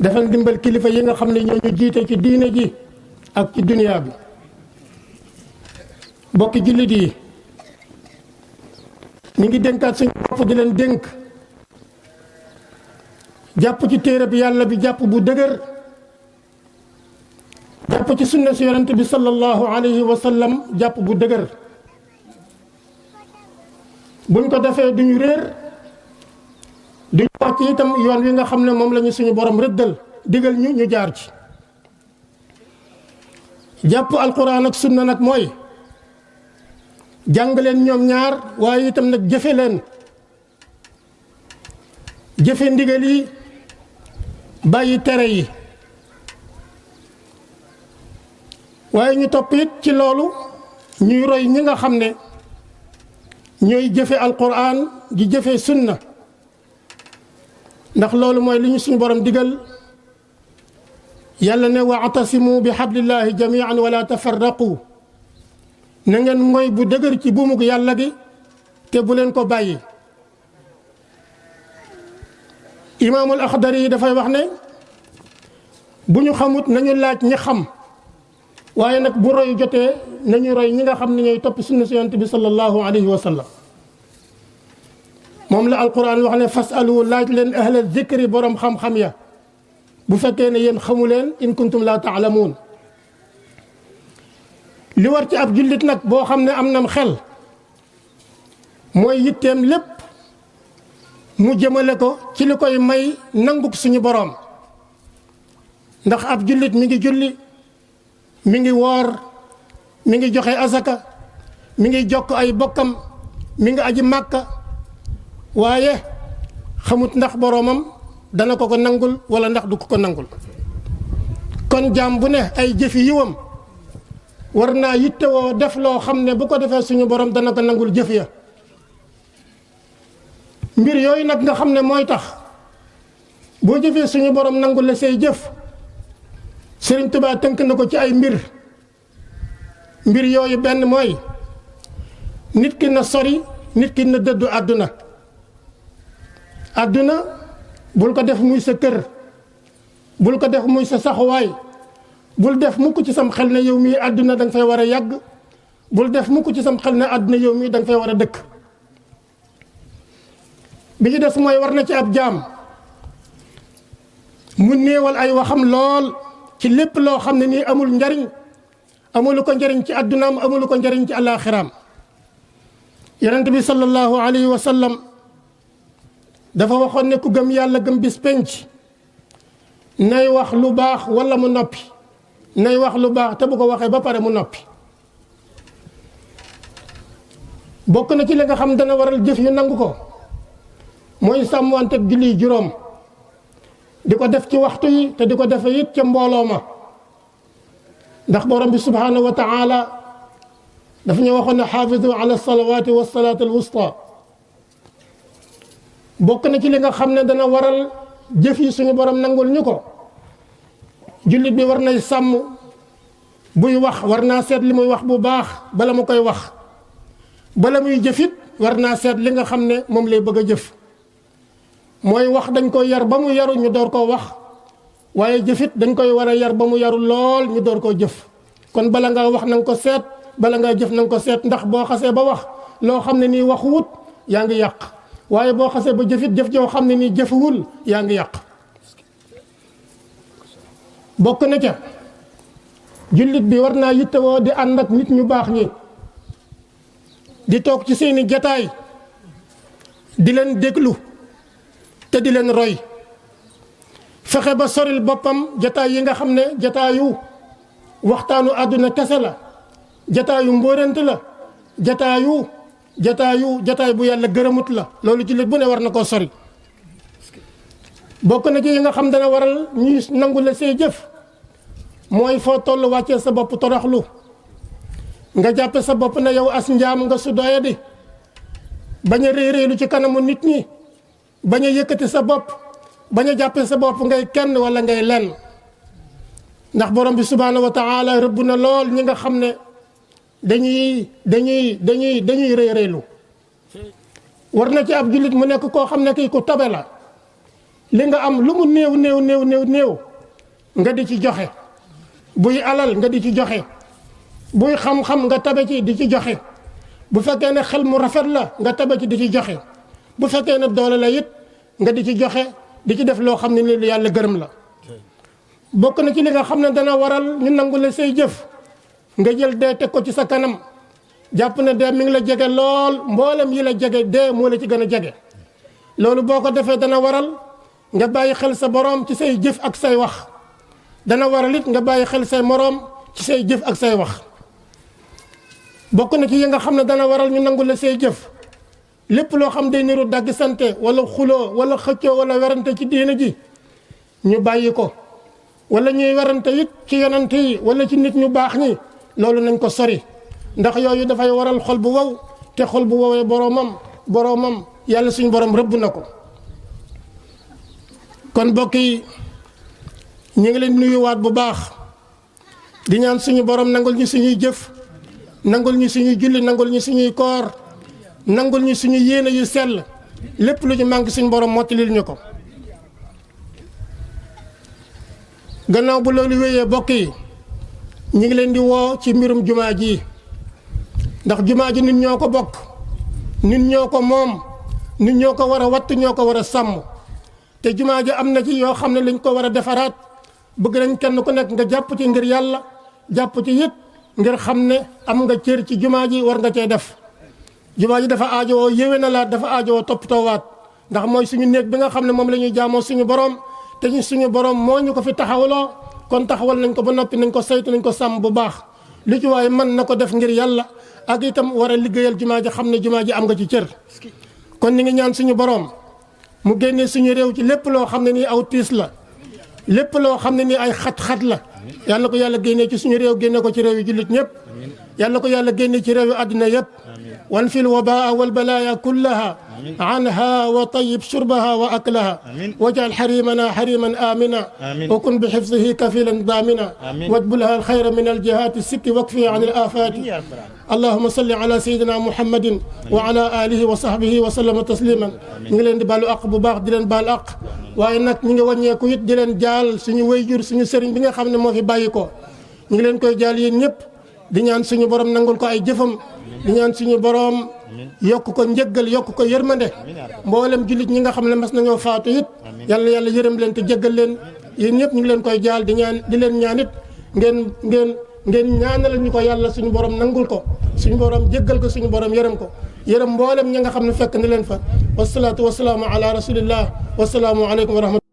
defal ndimbal kilifa yi nga xam ne ñoo ñu jiite ci diine ji ak ci duniyaa bi. bokki jullit yi ñu ngi dénkaat suñu bopp di leen dénk jàpp ci téere bi yàlla bi jàpp bu dëgër, jàpp ci sunna si yonent bi sallallahu alayhi wa sallam jàpp bu dëgër. buñ ko defee duñu réer, duñu wàcc itam yoon wi nga xam ne moom la ñu suñu borom rëddal digal ñu jaar ci. jàpp alquran ak sunna nag mooy jàng leen ñoom ñaar, waaye itam nag jëfe leen, jëfe ndigal yi bàyyi tere yi. waaye ñu topp it ci loolu ñuy roy ñi nga xam ne ñooy jëfe alquran di jëfe sunna, ndax loolu mooy li ñu suñu borom digal. yàlla ne wa'tasimu bi hablillahi jami'an wala tafarraqu, na ngeen mooy bu dëgër ci buumug yàlla gi te bu leen ko bàyyi. imaamul Axdari yi dafay wax ne bu ñu xamut nañu laaj ñi xam, waaye nag bu roy jotee nañu roy ñi nga xam ne ñooy topp sunna si yonent bi sallallahu alayhi wa sallam. moom la alquran wax ne fasalu, laaj leen ahla zikri, borom xam-xam ya, bu fekkee ne yéen xamu leen, in kuntum la taalamuun. li war ci ab jullit nag boo xam ne am nam xel mooy yitteem lépp mu jëmale ko ci li koy may nanguk suñu boroom. ndax ab jullit mi ngi julli, mi ngi woor, mi ngi joxe asaka, mi ngi jokk ay bokkam, mi ngi aji màkka, waaye xamut ndax boroomam dana ko nangul wala ndax du ko nangul. kon jaam bu ne ay jëfi yiwam war naa yittewoo def loo xam ne bu ko defee suñu borom dana ko nangul jëf ya. mbir yooyu nag nga xam ne mooy tax boo jëfee suñu borom nangul la say jëf, Sëriñ Tuubaa tënk na ko ci ay mbir. mbir yooyu benn mooy nit ki na sori, nit ki na dëddu àdduna. àdduna bul ko def muy sa kër, bul ko def muy sa saxuwaay, bul def mukk ci sam xel ne yow mii àdduna danga fay war a yàgg, bul def mukk ci sam xel ne àdduna yow mii danga fay war a dëkk. bi ci des mooy war na ci ab jaam mu néewal ay waxam lool ci lépp loo xam ne nii amul njariñ, amulu ko njariñ ci àddunaam, amulu ko njariñ ci àllaaxiraam. yonent bi sallallahu alayhi wa sallam dafa waxoon ne ku gëm yàlla gëm bis penc nay wax lu baax wala mu noppi, nay wax lu baax te bu ko waxee ba pare mu noppi. bokk na ci li nga xam dana waral jëf yu nangu ko mooy sàmmante julli juróom, di ko def ci waxtu yi te di ko defe it ca mbooloo ma. ndax borom bi subhanahu wa taala dafa ñu waxoon ne xaafidu ala salawaati wa salaat al wusta. bokk na ci li nga xam ne dana waral jëf yi suñu borom nangul ñu ko, jullit bi war nay sàmm buy wax, war naa seet li muy wax bu baax bala mu koy wax. bala muy jëfit war naa seet li nga xam ne moom lay bëgg a jëf. mooy wax dañ koy yar ba mu yaru ñu door koo wax, waaye jëfit dañ koy war a yar ba mu yaru lool ñu door koo jëf. kon bala ngaa wax na nga ko seet, bala ngaa jëf na nga ko seet, ndax boo xasee ba wax loo xam ne nii waxuwut yaa ngi yàq, waaye boo xasee ba jëfit jëf joo xam ne nii jëfuwul yaa ngi yàq. bokk na ca jullit bi war naa yittewoo di ànd ak nit ñu baax ñi, di toog ci seeni jataay, di leen déglu te di leen roy. fexe ba soril boppam jataay yi nga xam ne jataayu waxtaanu àdduna kese la, jataayu mbóorante la, jataay bu yàlla gërëmut la. loolu jullit bu ne war na koo sori. bokk na ci yi nga xam dana waral ñuy nangu la say jëf mooy foo toll wàccee sa bopp toroxlu, nga jàppe sa bopp ne yow as njaam nga su doye di, bañ a réeréelu ci kanamu nit ñi, bañ a yëkkati sa bopp, bañ a jàppe sa bopp ngay kenn wala ngay lenn. ndax borom bi subhaanahu wa taala rëbb na lool ñi nga xam ne dañuy réeréelu. war na ci ab jullit mu nekk koo xam ne kii ku tabe la, li nga am lu mu néew néew néew néew néew nga di ci joxe buy alal nga di ci joxe buy xam-xam nga tabe ci di ci joxe bu fekkee ne xel mu rafet la nga tabe ci di ci joxe bu fekkee ne doole la it nga di ci joxe di ci def loo xam ne ni yàlla gërëm la bokk na ci li nga xam ne dana waral ñu nangu la say jëf nga jël dee teg ko ci sa kanam jàpp ne dee mi ngi la jege lool mboolem yi la jege dee moo la ci gën a jege loolu boo ko defee dana waral nga bàyyi xel sa boroom ci say jëf ak say wax dana waral it nga bàyyi xel say moroom ci say jëf ak say wax bokk na ci yi nga xam ne dana waral ñu nangu la say jëf lépp loo xam day niru dagg sante wala xuloo wala xëccoo wala werante ci diina ji ñu bàyyi ko wala ñuy werante it ci yonante yi wala ci nit ñu baax ñi loolu nañ ko sori ndax yooyu dafay waral xol bu wow te xol bu wowee boroomam yàlla suñu borom rëbb na ko kon mbokk yi ñu ngi leen nuyuwaat bu baax di ñaan suñu borom nangul ñu suñuy jëf nangul ñu suñuy julli nangul ñu suñuy koor nangul ñu suñu yéene yu sell lépp lu ñu manqué suñu borom mottalil ñu ko gannaaw bu loolu wéyee bokk yi ñu ngi leen di woo ci mbirum jumaa ji ndax jumaa ji nit ñoo ko bokk nit ñoo ko moom nit ñoo ko war a watt ñoo ko war a sàmm te jumaa ji am na ci yoo xam ne lañ ko war a defaraat bëgg nañ kenn ku nekk nga jàpp ci ngir yàlla jàpp ci it ngir xam ne am nga cër ci jumaa ji war nga cee def jumaa ji dafa aajowoo yéwénalaat dafa aajowoo toppatoowaat ndax mooy suñu néeg bi nga xam ne moom la ñuy jaamoo suñu borom te ñu suñu borom moo ñu ko fi taxawaloo kon taxawal nañ ko ba noppi nañ ko saytu nañ ko sàmm bu baax lu ci waaye mën na ko def ngir yàlla ak itam war a liggéeyal jumaa ji xam ne jumaa ji am nga ci cër kon ni ngi ñaan suñu borom mu génnee suñu réew ci lépp loo xam ne nii aw tiis la lépp loo xam ne nii ay xat-xat la yàlla ko yàlla génnee ci suñu réew génne ko ci réew yi jullit ñëpp yàlla ko yàlla génne ci réew yi àddina yëpp wan fil wabaa wal balaaya kullaha anha wa tayyib shurbaha wa aklaha wajal xarimana xariman amina wa kun bi xifzihi kafilan damina wajbulha alxayra min aljihati sitti wakfiha an alafati allahuma salli ala sayidina muhammadin wa ala alihi wa sahbihi wa sallama tasliman ñu ngi leen di baalu aq bu baax di leen baal aq waaye nag ñu ngi wàññeeku it di leen jaal suñu wayjur suñu sëriñ bi nga xam ne moo fi bàyyi ko ñu ngi leen koy jaal yéen ñëpp di ñaan suñu borom nangul ko ay jëfam di ñaan suñu borom yokk ko njëggal yokk ko yërmande mboolem jullit ñi nga xam ne mas nañoo faatu it yàlla yàlla yërëm leen te jéggal leen yéen ñëpp ñu ngi leen koy jaal di leen ñaan it ngeen ñaanal ñu ko yàlla suñu borom nangul ko suñu borom jéggal ko suñu borom yërëm ko yërëm mboolem ñi nga xam ne fekk na leen fa wasalaatu wasalaamu ala rasulillah wasalaamu aleykum wa rahmatulah